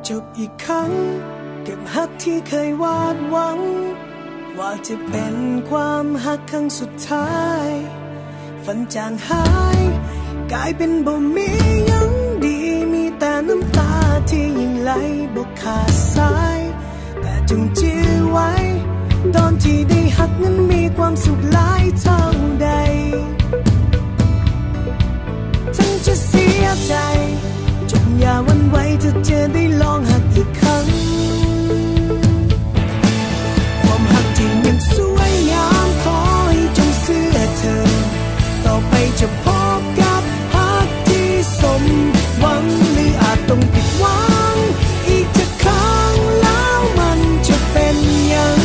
ຈົບອີກຄັ້ງກັບຮັກທີ່ເຄີຍວາດຫວັງ ວ່າຈະເປັນຄວາມຮັກຄັ້ງສຸດທ້າຍ ຝັນຈາງຫາຍ ກາຍເປັນບໍ່ມີຫຍັງດີ ມີແຕ່ນ້ຳຕາທີ່ຍິ່ງໄຫຼບໍ່ຂາດສາຍ ແຕ່ຈົ່ງຈື່ໄວ້ ຕອນທີ່ໄດ້ຮັກນັ້ນມີຄວາມສຸກຫຼາຍເທົ່າໃດ. ເຖິງຈະເສຍໃຈ ຈົ່ງຢ່າຫວັ່ນໄຫວ ຖ້າເຈົ້າໄດ້ລອງຮັກອີກຄັ້ງ. ຄວາມຮັກທີ່ຍັງສວຍງາມ ຂໍໃຫ້ຈົ່ງເຊື່ອເທີ ຕໍ່ໄປຈະພົບກັບຮັກທີ່ສົມຫວັງ ຫຼືອາດຕ້ອງຜິດຫວັງອີກຈັກຄັ້ງ ແລ້ວມັນຈະເປັນຫຍັງ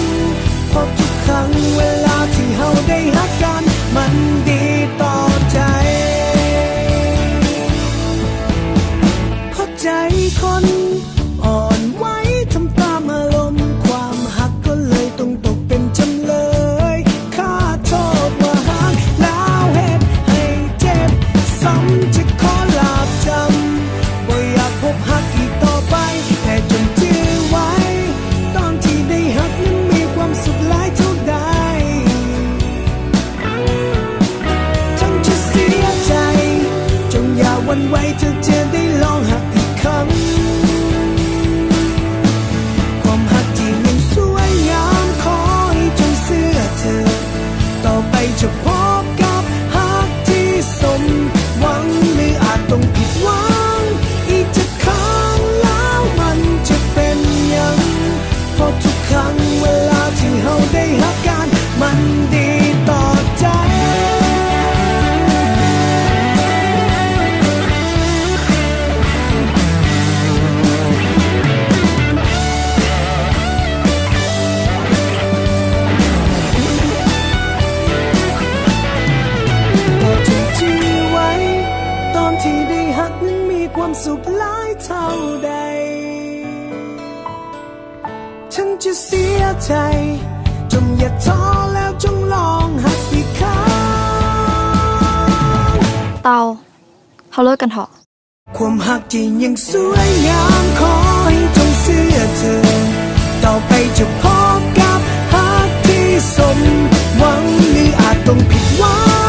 ເພາະທຸກຄັ້ງເວລາທີ່ເຮົາໄດ້ຮັກກັນ ມັນດີຕໍ່ໃຈ. ເພາະໃຈຄົນອ່ອນໄຫວ ທຳຕາມອາລົມຄວາມຮັກ ກໍເລີຍຕ້ອງຕົກເປັນຈຳເລີຍ ຂາໂທດວ່າຮັກແລ້ວເຮັດໃຫ້ເຈັບຊ້ຳ ຈະຂໍລາບຈຳ ບໍ່ຢາກພົບຮັກອີກຕໍ່ໄປ ແຕ່ຈົ່ງຈື່ໄວ້ ຕອນທີ່ໄດ້ຮັກນັ້ນມີຄວາມສຸກຫຼາຍເທົ່າໃດ. ເຖິງຈະເສຍໃຈ ຈົ່ງຢ່າຫວັ່ນໄຫວ ຖ້າເຈົ້າໄດ້ລອງຮັກອີກຄັ້ງ. ຄວາມຮັກທີ່ຍັງສວຍງາມ ຂໍໃຫ້ຈົ່ງເຊື່ອເທີ ຕໍ່ໄປຈະພົບກັບຮັກທີ່ສົມຫວັງ ຫຼືອາດຕ້ອງຜິດຫວັງອີກຈັກຄັ້ງ ແລ້ວມັນຈະເປັນຫຍັງ ເພາະທຸກຄັ້ງເວລາທີ່ເຮົາໄດ້ຮັກກັນ ມັນດີຕໍ່ໃຈ. ຂໍຈົ່ງຈື່ໄວ້ ຕອນທີ່ໄດ້ຮັກນັ້ນມີຄວາມສຸກຫຼາຍເທົ່າໃດ. ເຖິງຈະເສຍໃຈ ຈົ່ງຢ່າທໍ້ ແລ້ວຈົ່ງລອງຮັກອີກຄັ້ງ. ເຕົາ ເຮົາເລີກກັນເຖາະ. ຄວາມຮັກທີ່ຍັງສວຍງາມ ຂໍໃຫ້ຈົ່ງເຊື່ອເທີ ຕໍ່ໄປຈະພົບກັບຮັກທີ່ສົມຫວັງ ຫຼືອາດຕ້ອງຜິດຫວັງ